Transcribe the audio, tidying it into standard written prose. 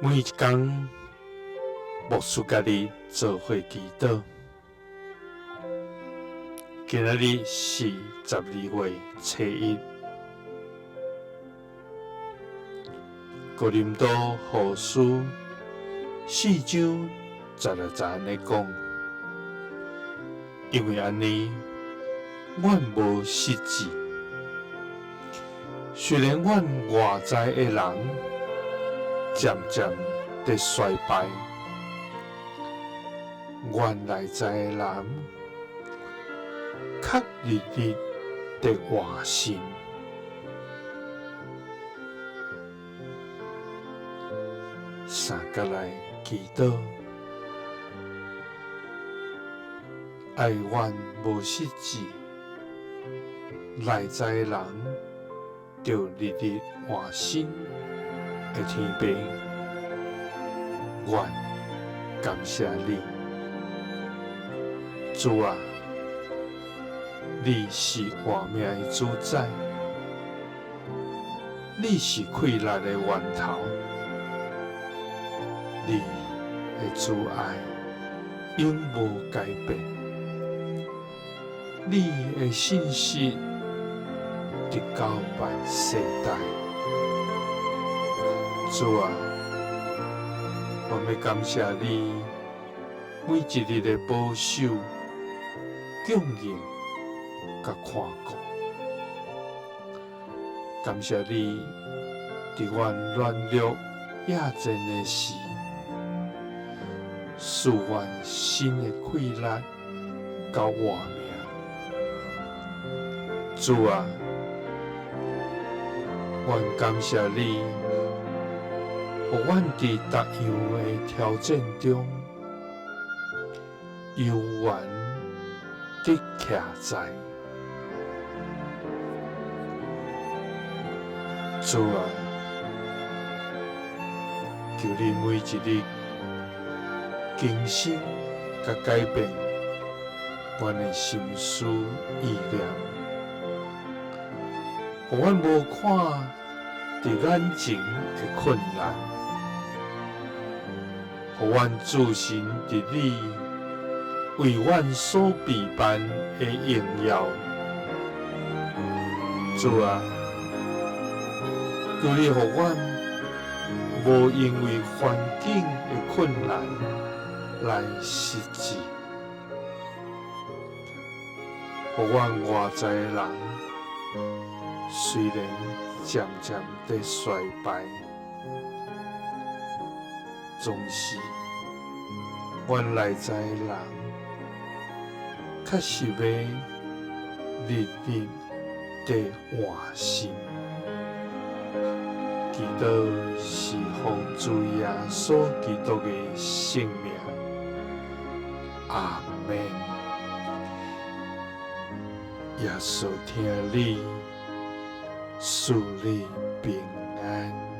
每一工，牧師佮你做伙祈禱。今仔日是12月初1，哥林多後書4章16節按呢講，因為按呢，阮無失志。雖然阮外在的人漸漸佇衰敗，阮內在的人卻日日佇換新。三佮來祈禱，愛阮無失志，內在的人著日日換新的天父，阮感謝你，主啊，你是活命的主宰，你是氣力的源頭，你的慈愛永無改變，你的信實直到萬世代。主啊，我欲感謝你每一日的保守、供應佮看顧，感謝你佇阮軟弱野戰的時，賜阮新的氣力佮活命。主啊，阮感謝你，予阮佇逐樣的挑戰中，猶原得徛在。主啊，求你每一日更新佮改變阮的心思意念，予阮無看佇眼前的困難，予阮注神佇你為阮所備辦的榮耀。主啊，求你予阮無因為環境的困難來失志，予阮外在的人雖然漸漸佇衰敗，總是阮內在的人確實欲日日佇換新。祈禱是奉主耶穌基督的聖名，阿們。耶穌疼你，賜你平安。